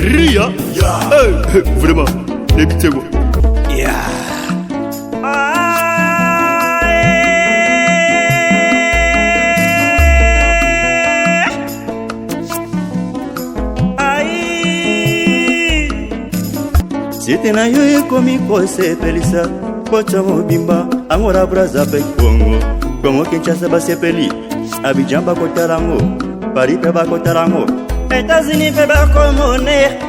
Ria. Hey, vraiment, nayebi te kwa. Site na yo ekomi kosepelisa poto mobimba, Angola, Braza mpe Kongo, Kongo Kinshasa basepeli, Abidjan bakotala yango, Paris mpe bakotala yango, États-Unis mpe bakomone.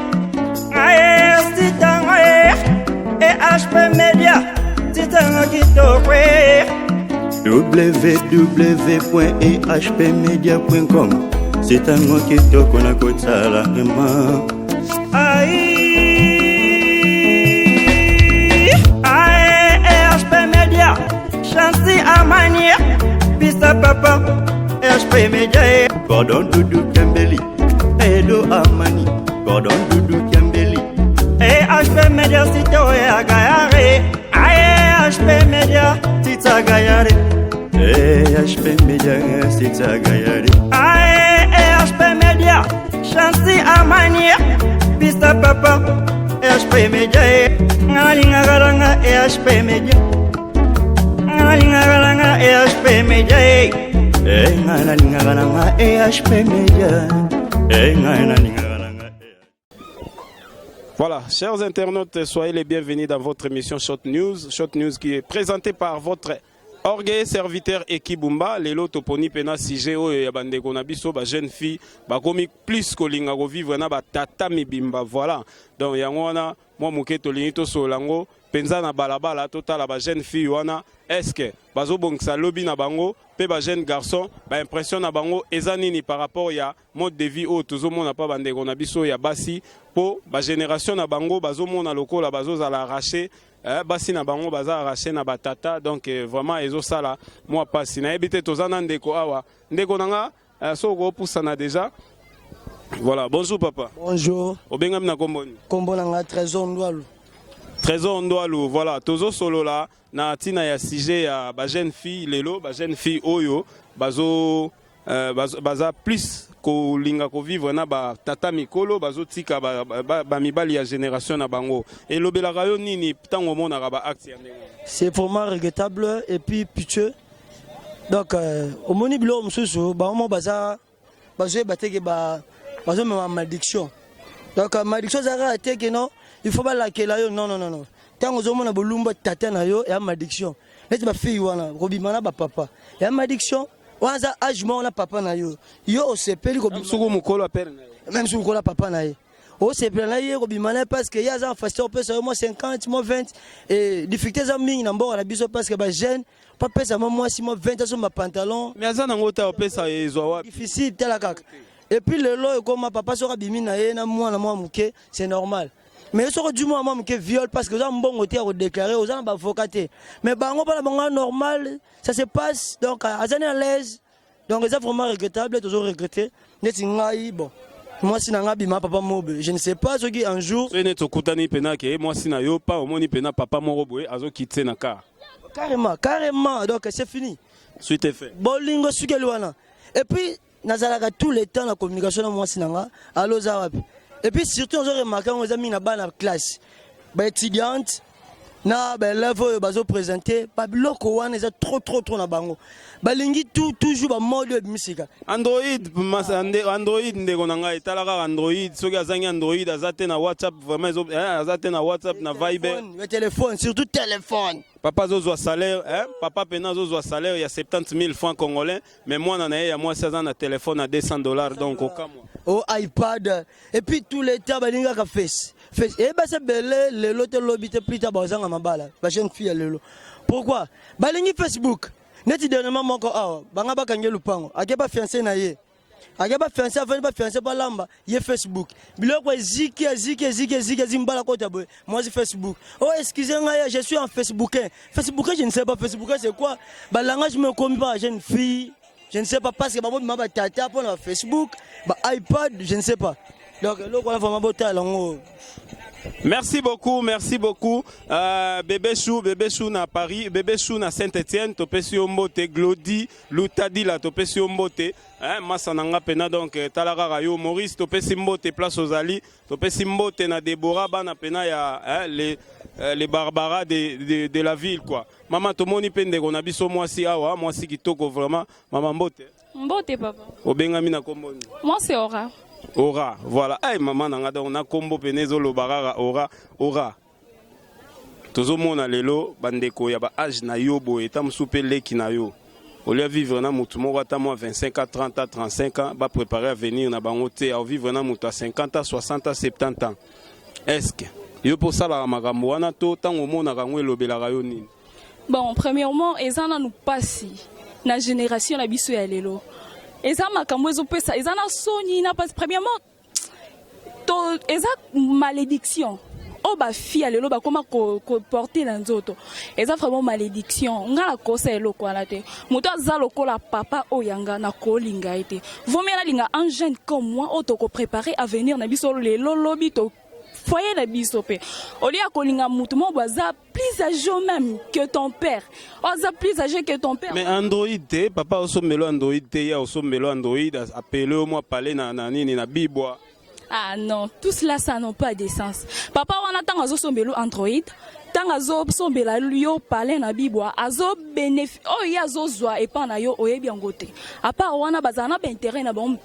Aye, sitango EHP Media, sitango kitoko. www.ehpmedia.com, sitango kitoko na kotala vraiment. Ai, ae, EHP Media, Chancy Amani, Pista Papa, EHP Media, Gordon Dudu Kembeli, Edo Amani, Gordon Dudu Kembeli, EHP Media, Sito Agayare, Ae, EHP Media, Tita Gayare, EHP Media, Tita Gayare, Ae, EHP Media, Chancy Amani, Pista Papa, EHP Media, Ngalingagalanga, EHP Media, Ngalingagalanga, EHP Media, Ngalingagalanga, EHP Media, Ngalingagalanga. Voilà, chers internautes, soyez les bienvenus dans votre émission Shot News. Shot News qui est présentée par votre orgueil serviteur Ekibumba. Lelo toponi pena sujet oyo ya bandeko na biso ba jeune fille bakomi plus kolinga kovivre na batata mibimba. Voilà. Donc yango wana mwa moke tolingi tosolola yango mpenza na balabala, totala ba jeune fille wana, est-ce que bazobongisa lobi na bango, mpe ba jeune garçon, baimpression na bango eza nini par rapport ya mode de vie oyo tozomona mpa bandeko na biso ya basi, mpo bagénération na bango bazomona lokola bazozala arraché, basi na bango baza arraché na batata. Donc vraiment ezosala mwa pasi. Nayebi te, toza na ndeko awa, ndeko na nga, soki okopusana déjà. Voilà, bonjour papa. Bonjour. Obengami na kombo nini? Kombo na nga Trésor Ndwalu. Trésor Ndwalu, voilà, tozosolola na ntina ya sujet ya bajeune fille lelo, bajeune fille oyo bazo baza plus kolinga kovivre na batata mikolo, bazotika bamibali ba, ba mibali ya génération na bango. Elobelaka yo nini ntango omonaka baacte ya ndenge wana? C'est vraiment regrettable et puis pitieux. Donc omoni biloko mosusu, bango mo baza bazoyeba te ke bazomema malédiction. Donc malédiction eza kaka te ke non, il faut balakela yo. Non, non, non, non. Ntango ozomona bolumbu tata na yo, ya malédiction. Neti bafille wana kobima na bapapa, ya malédiction wana. Aza âge moko na papa na yo, yo osepeli kobima. Suku mokolo apere na yo. Même soki okola papa na ye, osepela na ye kobima na ye parce que ye aza en facilité opesa yo mwa 50, mwa 20. Et difficulté eza mingi na mboka na biso parce que bajeune bapesa mwa mwasi mwa 20 asomba pantalon. Mais aza nango te, opesa ezwa wapi? Difficile, tala kaka. Et puis lelo ekoma papa soki abimi na ye na mwana mwa moke, c'est normal. Mais soki ozwi mwana mwa moke, viol, parce que oza mbongo te ya kodéclarer, oza na baavocat te. Mais bango, mpona bango normal, ça se passe. Donc aza ni à l'aise. Donc eza vraiment regrettable, tozo regretter. Neti ngai, bon, mwasi na ngai abima papa mobe, je ne sais pas soki un jour. Soki neti okutani mpena ke mwasi na yo pa omoni mpena papa moko boye azokitse na car. Carrément, carrément. Donc c'est fini. Suite effet. Bolingo sukeli wana. Et puis nazalaka tout le temps na communication na mwasi na nga: alo, oza wapi? Et puis surtout ozo remarquer yango eza mingi na bana classe, baétudiante na baélève oyo bazoprésente babiloko wana. Eza trop, trop, trop na bango. Balingi tout toujours bamode oyo ebimisika. Android, Android, ndeko na ngai, tala kaka Android. Soki azangi Android, aza te na WhatsApp vraiment, aza te na WhatsApp, na Viber. Téléphone, surtout téléphone. Papa azozwa salaire, papa pena azozwa salaire ya 70 000 francs congolais, mais mwana na ye ya mwasi aza na téléphone à 200 $. Donc okamwa. O iPad. Et puis tout le temps balingaka face face. Eyebasa ebele lelo te, lobi te, plus tard bazanga mabala, bajeune fille ya lelo. Pourquoi balingi Facebook? Neti dernièrement moko awa, banga bakangi lupango, ake bafiancé na ye, ake bafiancé, afandi bafiancé, balamba ye Facebook, biloko eziki, eziki, eziki, eziki, eziki, mbala kota boye, mwasi Facebook: "Oh, excusez ngai, je suis en facebookin." Facebookin, je ne sais pas facebookin c'est quoi. Balangage me ekomi pa jeune fille, je ne sais pas, parce que babobima batata mpona ba Facebook, ba iPad, je ne sais pas. Donc eloko wana vraiment botala yango. Merci beaucoup, merci beaucoup. Euh, bébé Chou, bébé Chou na Paris, bébé Chou na Saint-Étienne, topesi yo mbote, Glody Lutadila, topesi yo mbote, hein, masa na nga pena donc euh, tala kaka yo Maurice, topesi mbote place ozali, topesi mbote na Deborah bana pena ya hein, les euh, les Barbara de, de, de la ville quoi. Maman tomoni pe ndeko na biso mwasi awa, mwasi kitoko vraiment, maman mbote. Mbote papa. Obengami na kombo nini? Moi c'est Ora. Ora, voilà. Ay maman na nga donc na kombo pene ezoloba kaka Ora, Ora. Tozomona lelo bandeko ya ba age na yo boye ta mosusu mpe leki na yo olia vivre na motu moko ata mwa 25 ans 30 ans 35 ans bapréparer avenir na bango te aovivre na moto ya 50 ans 60 ans 70 ans est ce que yo mpo osalaka makambo wana to ntango omonaka yango elobelaka yo nini? Bon, premièrement, eza nanu pasi na génération na biso ya lelo. Eza makambo ezopesa, eza na soni na pasi. Premièrement, to eza malédiction oyo bafille ya lelo bakoma koporte na nzoto, eza vraiment malédiction. Nga nakosa eloko wana te. Moto aza lokola papa oyo yanga, nakolinga ye te. Vaut mieux nalinga un jeune comme moi oyo tokopréparer avenir na biso lelo lobi to foyer na biso mpe olia kolinga motu moko boye aza plus âgé même que ton père, oyo aza plus âgé que ton père. Mais Android te, papa osombelo Android te, ye osombelo Android, apele yo mwa pale na nini na bibwa. Ah non, tout cela, ça n'a pas de sens. Papa wana, ntango azosombela Android, ntango azosombela yo palin na bibwa, azo bénéfice oyo ye azozwa epa na yo, oyebi yango te. À part wana, bazala na baintérêt na bango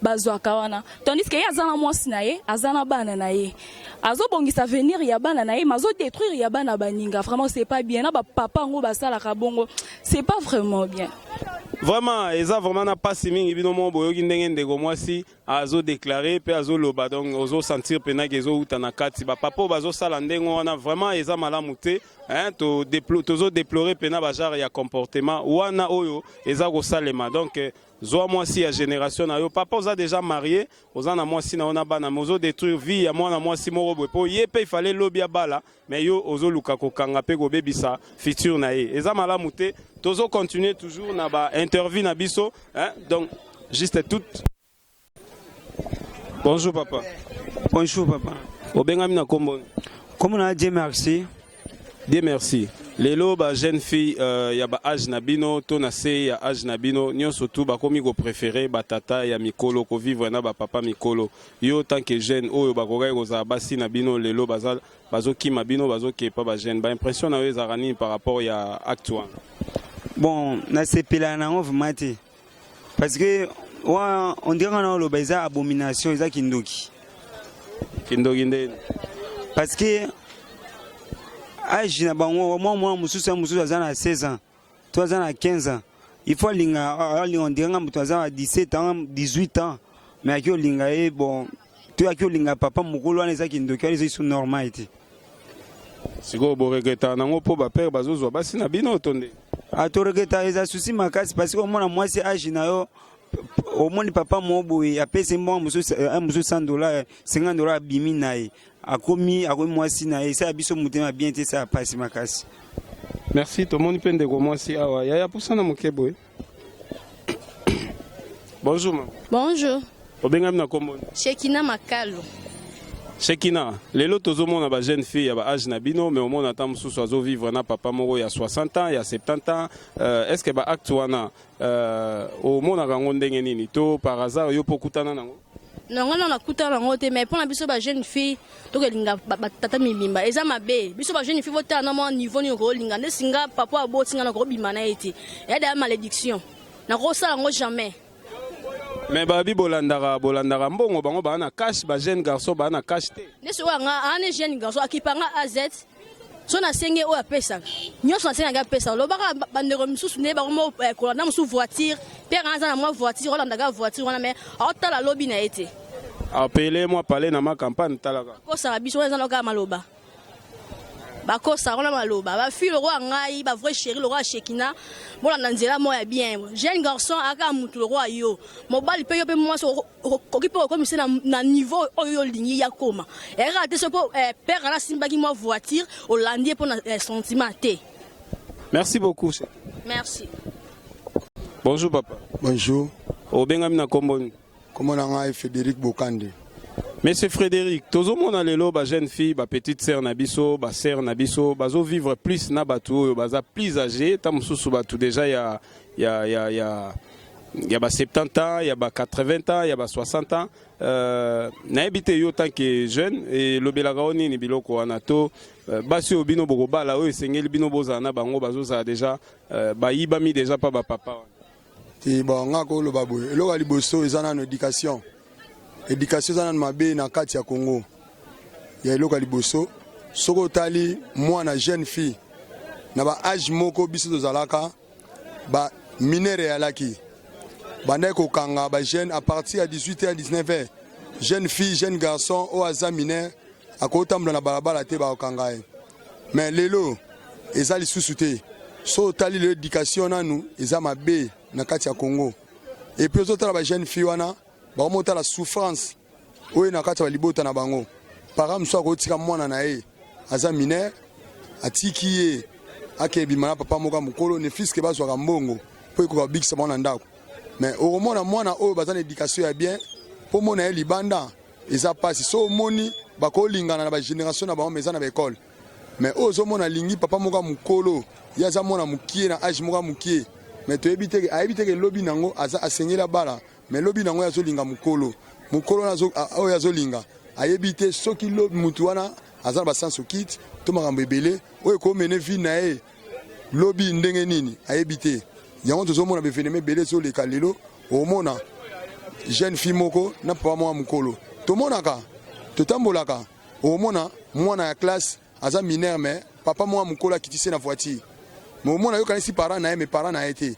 bazwaka wana, tandis que ye aza na mwasi na ye, aza na bana na ye, azobongisa avenir ya bana na ye, mais azodétruire ya bana baninga. Vraiment, c'est pas bien. Na bapapa yango basalaka bongo, c'est pas vraiment bien. Vraiment, eza vraiment na mpasi mingi. Bino moko boyoki ndenge ndeko mwasi azodéclarer mpe azoloba, donc ozosentir mpenaki ezowuta na kati. Bapapa oyo bazosala ndenge wana, vraiment eza malamu te, hein, tozodéplorer mpena bagenre ya comportement wana oyo eza kosalema. Donc zwa mwasi ya génération na yo. Papa oza déjà marié, oza na mwasi na yo na bana, mais ozodétruire vie ya mwana mwasi moko boye, mpo ye mpe ifale lobi abala, mais yo ozoluka kokanga mpe kobebisa futur na ye. Eza malamu te. Tozocontinue toujours na bainterview na biso, hein? Donc juste tout. Bonjour papa. Bonjour papa. Obengami na kombo? Kombo na Dieu merci. Dieu merci. Lelo ba jeune fille ya ba age na bino to na se ya age na bino nyonso tu bakomi kopréférer batata ya mikolo, kovivre na bapapa mikolo. Yo tant que jeune oyo bakokaki kozala basi na bino, lelo baza bazokima bino, bazokepa bajeune. Baimpression na yo ezalaka nini par rapport ya acte wana? Bon, nasepelaka nango vraiment te, parce que wa on dirait nga na oloba eza abomination, eza kindoki. Kindoki ndeni? Parce que age na bango, mwa mwana mosusu ya mosusu aza na 16 ans to aza na 15 ans, il faut alinga on dirait nga moto aza na 17 ans, 18 ans, mais aki olinga ye, bon, to aki olinga papa mokolo wana, eza kindoki wana, eza isu normal te. Sikoyo boregretaka nango mpo bapere bazozwa basi na bino to nde? Atoregretaka, eza souci makasi, parce que omona mwasi age na yo, omoni papa moko boye apesi mbongo mosusu, mosusu 100 dollar, 50 dollar, abimi na ye, akomi mwasi na ye, esala biso motema bien te, esala pasi makasi. Merci. Tomoni mpe ndeko mwasi awa. Yaya, pusana moke boye. Bonjour mama. Bonjour. Obengami na kombo? Shekina Makalo. Shekina, lelo tozomona bajeune fille ya baage na bino, mais omona ata mosusu azovivre na papa moko ya 60 ans, ya 70 ans. Est ce que baacte wana omonaka yango ndenge nini, to par hasard yo mpo okutana nango? Non, nga na nakutana nango te, mais mpona biso bajeune fille, tokolinga batata mibimba eza mabe. Biso bajeune fille, botala na mwa niveau nini okolinga. Nde singa papa aboti nga, nakobima na ye te, eya deya malédiction, nakosala yango jamais. Mais babi bolandaka mbongo, bango baa na cash, bajeune garçon baa na cash te. Nde sikoyo nga ane jeune garçon akipanga az so nasenge oyo apesaka nyonso, nasengaki apesaka. Lobaka bandeko misusu nde bakomo kolanda mosusu voiture, pere aza na mwa voiture, olandaka voiture wana, mais aotala lobi na ye te. Apele mwa pale na ma campagne, talaka. Bakosaka biso wana, eza na kaka maloba, bakosaka wana maloba. Bafille lokola ngai, bavrai chéri lokola Shekina, bolanda nzela moko ya bien. Jeune garçon aka mutu lokola yo mobali mpe yo mpe mwasi, okoki mpe okomisa na niveau oyo yo olingi ya koma. Eyakaka te so mpo père ana asimbaki mwa voiture, olandi ye mpo na sentiment te. Merci beaucoup. Merci. Bonjour papa. Bonjour. Obengami na kombo nini? Kombo na ngai Frédéric Bokande. Monsieur Frédéric, tozomona lelo ba jeune fille, ba petite sœur na biso, ba sœur na biso, bazo vivre plus na bato oyo baza plus âgé, ta mosusu bato déjà ya ba 70 ans, ya ba 80 ans, ya ba 60 ans. Nayebi te, yo tant que jeune, elobelaka o nini biloko wana to basi oyo bino bokobala, oyo esengeli bino bozala na bango, bazozala déjà bayibami déjà mpa bapapa wana? Ti bon, nga koloba boye, eloko ya liboso eza nano éducation. Éducation eza nano mabe na kati ya Congo. Ya eloko ya liboso, soki otali mwana jeune fille na ba âge moko biso tozalaka, bamineurs eyalaki, bandaki kokanga bajeune à partir ya 18 h, 19 h. Jeune fille, jeune garçon oyo aza mineur akotambola na balabala te, bakokanga ye. Mais lelo eza lisusu te. So otali lelo, éducation nanu eza mabe na kati ya Congo. Et puis ozotala bajeune fille wana, bakomotala souffrance oyo na kati ya balibota na bango. Parent mosusu akotika mwana na ye aza mineur, atiki ye ake ebima na papa moko ya mokolo, ne fût-ce que bazwaka mbongo mpo ekoka kobikisa bango na ndako. Mais okomona mwana oyo baza na éducation ya bien, mpo mona ye libanda eza mpasi. So omoni bakolingana na bagénération na bango, mais eza na baekole. Mais oyo ozomona alingi papa moko ya mokolo, ye aza mwana mokie na âge moko ya mokie, mais toyebi te, ayebi te ke lobi nango aza asengeli abala. Mais lobi nango ye azolinga mokolo, mokolo wana oyo azolinga, ayebi te soki lobi mutu wana aza na bascience occulte to makambo ebele oyo ekomene vie na ye lobi ndenge nini, ayebi te. Yango tozomona baévénements ebele ezoleka lelo. Omona jeune fille moko na papa moko ya mokolo, tomonaka, totambolaka, omona mwana ya classe aza mineur, mais papa moko ya mokolo akitisi ye na voiture. Mais omona, yokanisi parent na ye, mais parent na ye te.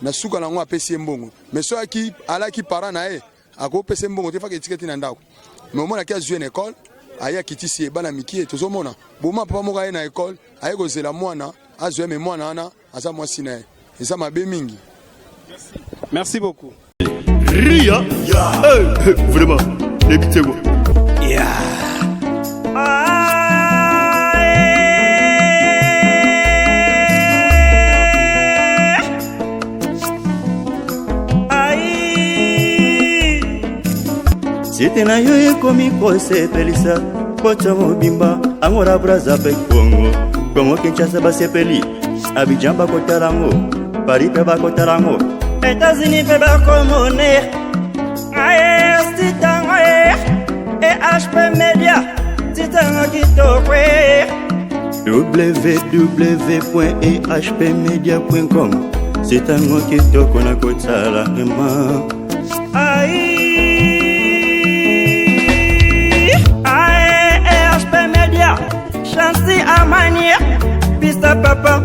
Na suka nango apesi ye mbongo. Mais so aki alaki parent na ye, akopesa ye mbongo te, faka etika ti na ndako. Mais omonaki azwi ye na ekole, aye akitisi ye. Bana mikie tozomona boma, papa moko aye na ekole, aye kozela mwana azwa ye, mais mwana wana aza mwasi na ye. Eza mabe mingi. Merci beaucoup. Ria. Hey, vraiment, nayebi te kwa. Ah. Ai. Site na yo ekomi kosepelisa poto mobimba, Angola, Braza mpe Kongo, Kongo Kinshasa basepeli, Abidjan bakotala yango, Paris mpe bakotala yango, États-Unis mpe bakomone. Aye, sitango EHP Media, sitango kitoko. www.ehpmedia.com, sitango kitoko na kotala vraiment. Ai, ae, EHP Media, Chancy Amani, Pista Papa,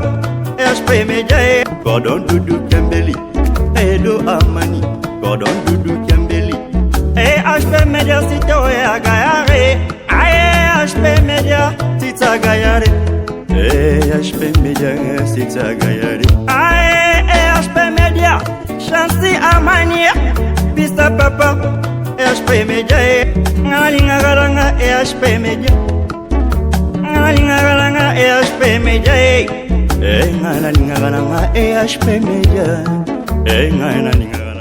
EHP Media. Gordon Dudu Kembeli, Edo Amani, Gordon Dudu Kembeli. EHP Media, site oyo agayare. Ae, HP Media, tita gayare. EHP Media, site agayare. Ae, EHP Media, Chancy Amani, Pista Papa, EHP Media. Ngalingaka nanga EHP Media. Ngalingaka nanga EHP Media. E ngai nalingaka nanga EHP Media. E ngai nalingaka.